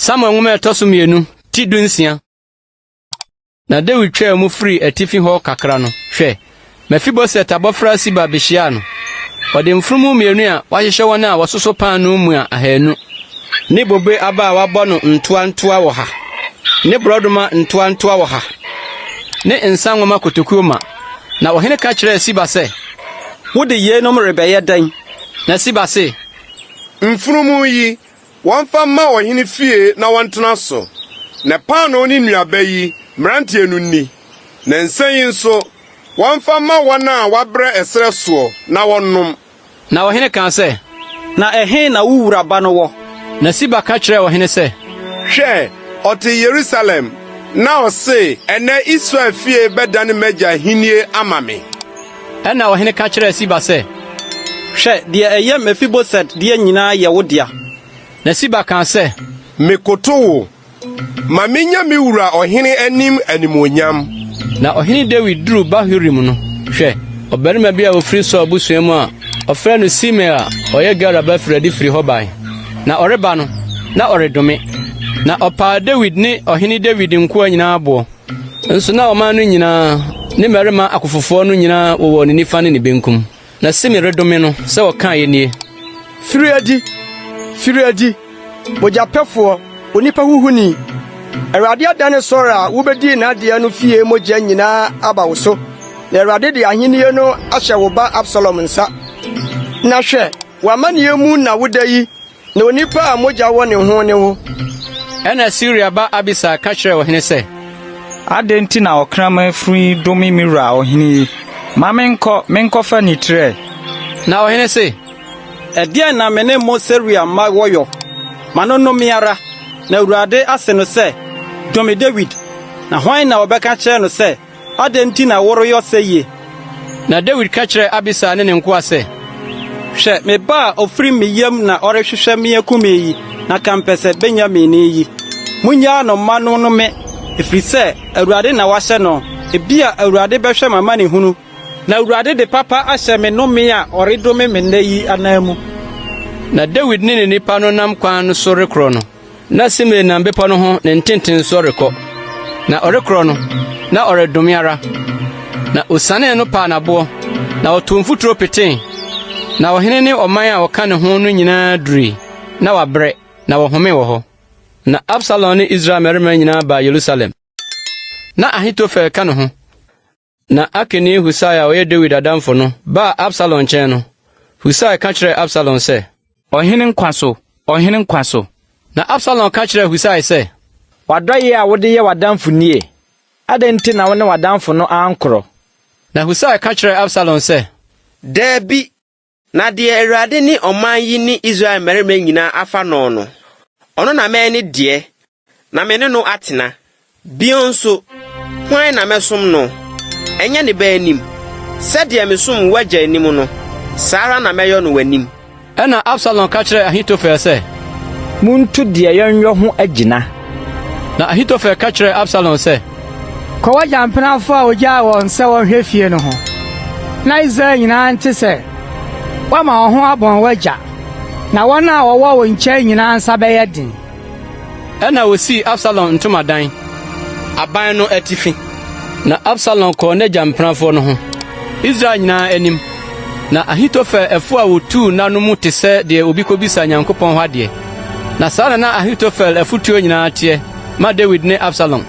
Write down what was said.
Samuel nwoma a ɛtɔ so mmienu, ti 16. Na Dawid twaa mu firii atifi hɔ kakra no, hwɛ, Mefiboset abɔfra Siba behyiaa no. Ɔde mfunumu mmienu a wɔahyehyɛ wɔn a wɔsoso paanoo mua ahanu, ne bobe aba a wɔabɔ no ntoantoa ɔha, ne borɔdɔma ntoantoa ɔha, ne nsa nwoma kotokuo ma. Na ɔhene ka kyerɛɛ Siba sɛ, Wode yeinom rebɛyɛ dɛn? Na Siba se, Mfunumu yi, Wɔmfa mma ɔhene fie na wɔntena so, na paanoo ne nnuaba yi, mmeranteɛ no nni, na nsã yi nso, wɔmfa mma wɔn a wɔabrɛ ɛserɛ soɔ na wɔnnom. Na ɔhene kaa sɛ. Na ɛhe na wo wura ba no wɔ? Na Siba ka kyerɛɛ ɔhene sɛ. Hwɛ, ɔte Yerusalem, na ɔse, 'Ɛnnɛ Israel fie bɛdane m'agya ahennie ama me. Ɛnna ɔhene ka kyerɛɛ Siba sɛ. Hwɛ, deɛ ɛyɛ Mefiboset deɛ nyinaa yɛ wo dea. Na Siba kaa sɛ. Mekoto wo, ma minnya me wura ɔhene anim animuonyam. Na ɔhene Dawid duruu Bahurim no, hwɛ, ɔbarima bi a ɔfiri Saul abusua mu a wɔfrɛ no Simei a ɔyɛ Gera ba firii adi firi hɔ bae. Na ɔreba no, na ɔredome. Na ɔpaa Dawid ne ɔhene Dawid nkoa nyinaa boɔ. Nso na ɔman no nyinaa ne mmarima akofofoɔ no nyinaa wowɔ ne nifa ne ne benkum. Na Simei redome no sɛ ɔkaeɛ nie. Firi adi! Firi adi, mogyapɛfoɔ, onipa huhuni! Awurade adane Saul a wubedii n'adeɛ no fie mogya nyinaa aba wo so, na Awurade de ahenni no ahyɛ wo ba Absalom nsa. Na hwɛ, w'amanneɛ mu na woda yi, Na onipa a mogya wɔ ne ho ne wo. Ɛnna Seruia ba Abisai ka kyerɛɛ ɔhene sɛ. Adɛn nti na ɔkraman funu yi dome me wura ɔhene yi? Ma menkɔ, menkɔfa ne tiri ɛ! Na ɔhene se. Ɛdeɛn na me ne mo Seruia mma wɔ yɔ? Ma no nnome ara, na Awurade ase no sɛ, 'Dome Dawid! Na hwan na ɔbɛka akyerɛ no sɛ, Adɛn nti na woreyɔ seyie? Na Dawid ka kyerɛɛ Abisai ne ne nkoa sɛ. Hwɛ, me ba a ɔfiri me yam na ɔrehwehwɛ me aku me yi, na kampɛsɛ Benyaminni yi. Munnyaa no mma no nnome, ɛfiri sɛ Awurade na wahyɛ no. Ebia Awurade bɛhwɛ m'amanehunu, na Awurade de papa ahyɛ me nnome a ɔredome me nnɛ yi ananmu. Na Dawid ne ne nnipa no nam kwan no so rekorɔ no, Na Simei nam bepɔ no ho ne ntentensoɔ rekɔ, na ɔrekorɔ no, na ɔredome ara. Na osianee no paa no aboɔ, na ɔtoo mfuturo petee. Na ɔhene ne ɔman a wɔka ne ho no nyinaa durui, na wɔabrɛ, na wɔhomee wɔ hɔ. Na Absalom ne Israel mmarima nyinaa baa Yerusalem. Na Ahitofel ka ne ho. Na Arkini Husai a ɔyɛ Dawid adamfo no baa Absalom nkyɛn no, Husai ka kyerɛɛ Absalom sɛ. Ɔhene nkwa so! Ɔhene nkwa so! Na Absalom ka kyerɛɛ Husai sɛ. W'adɔeɛ a wode yɛ w'adamfo nie? Adɛn nti na wo ne w'adamfo no ankorɔ? Na Husai ka kyerɛɛ Absalom sɛ. Dabi, Na deɛ Awurade ne ɔman yi ne Israel mmarima nyinaa afa no no, ɔno na mɛyɛ ne deɛ na me ne no atena. Bio nso, hwan na mɛsom no? Ɛnyɛ ne ba anim? Sɛdeɛ mesom w'agya anim no, saa ara na mɛyɔ no w'anim. Ɛnna Absalom ka kyerɛɛ Ahitofel sɛ. Muntu deɛ yɛnyɔ ho agyina. Na Ahitofel ka kyerɛɛ Absalom sɛ. Kɔ w'agya mpenafo a ogyaa wɔn sɛ wɔnhwɛ fie no ho, na Israel nyinaa nte sɛ woama wo ho abɔn w'agya, na wɔn a wɔwɔ wo nkyɛn nyinaa nsa bɛyɛ den. Ɛnna wosii Absalom ntomadan, aban no atifi. Na Absalom kɔɔ n'agya mpenafoɔ no ho, Israel nyinaa anim. Na Ahitofel ɛfo a otuu nna no mu te sɛ deɛ obi kobisa Nyankopɔn hɔ adeɛ. Na saa na na Ahitofel afotuo nyinaa teɛ ma Dawid ne Absalom.